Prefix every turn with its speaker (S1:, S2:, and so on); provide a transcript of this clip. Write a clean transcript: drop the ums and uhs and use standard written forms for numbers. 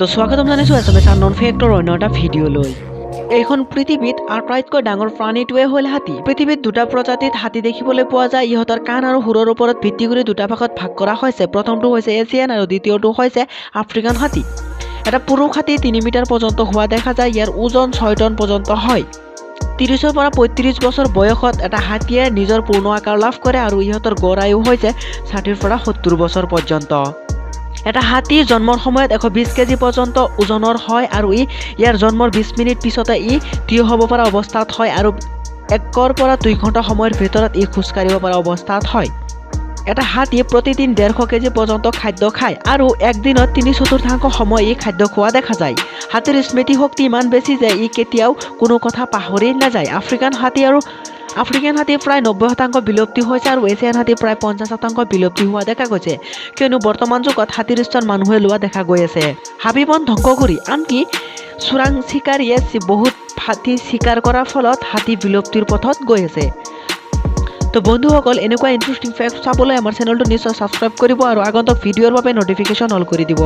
S1: তো স্বাগতম জনাইছোঁ এছামিছ আনন'ন ফেক্টৰ অন্য এটা ভিডিঅ' লৈ। এইখন পৃথিৱীত আটাইতকৈ ডাঙৰ প্ৰাণীটোৱে হ'ল হাতী। পৃথিৱীত দুটা প্ৰজাতিত হাতী দেখিবলৈ পোৱা যায়। ইহঁতৰ কাণ আৰু শুঁৰৰ ওপৰত ভিত্তি কৰি দুটা ভাগত ভাগ কৰা হৈছে। প্ৰথমটো হৈছে এছিয়ান আৰু দ্বিতীয়টো হৈছে আফ্ৰিকান হাতী। এটা পুৰুষ হাতী 3 মিটাৰ পৰ্যন্ত হোৱা দেখা যায়। ইয়াৰ ওজন 6 টন পৰ্যন্ত হয়। 30ৰ পৰা 35 বছৰ বয়সত এটা হাতীয়ে নিজৰ পূৰ্ণ আকাৰ লাভ কৰে আৰু ইহঁতৰ গড় আয়ু হৈছে 60ৰ পৰা 70 বছৰ পৰ্যন্ত। এটা হাতী জন্মৰ সময়ত 120 কেজি পৰ্যন্ত ওজনৰ হয় আৰু ইয়াৰ জন্মৰ 20 মিনিট পিছতে ই থিয় হ'ব পৰা অৱস্থাত হয় আৰু 1ৰ পৰা 2 ঘণ্টা সময়ৰ ভিতৰত ই খোজকাঢ়িব পৰা অৱস্থাত হয়। এটা হাতী প্ৰতিদিন 150 কেজি পৰ্যন্ত খাদ্য খায় আৰু একদিনত 3/4 সময় ই খাদ্য খোৱা দেখা যায়। হাতীৰ স্মৃতিশক্তি ইমান বেছি যে ই কেতিয়াও কোনো কথা পাহৰি নাযায়। আফ্ৰিকান হাতী প্ৰায় 90% বিলুপ্তি হৈছে আৰু এছিয়ান হাতী প্ৰায় 50% বিলুপ্তি হোৱা দেখা গৈছে, কিয়নো বৰ্তমান যুগত হাতীৰ স্থান মানুহে লোৱা দেখা গৈ আছে। হাবি বন ধ্বংস কৰি, আনকি চোৰাং চিকাৰীয়ে বহুত হাতী চিকাৰ কৰাৰ ফলত হাতী বিলুপ্তিৰ পথত গৈ আছে। তো বন্ধুসকল, এনেকুৱা ইণ্টাৰেষ্টিং ফেক্ট চাবলৈ আমাৰ চেনেলটো নিশ্চয় ছাবস্ক্ৰাইব কৰিব আৰু আগন্তুক ভিডিঅ'ৰ বাবে ন'টিফিকেশ্যন অল কৰি দিব।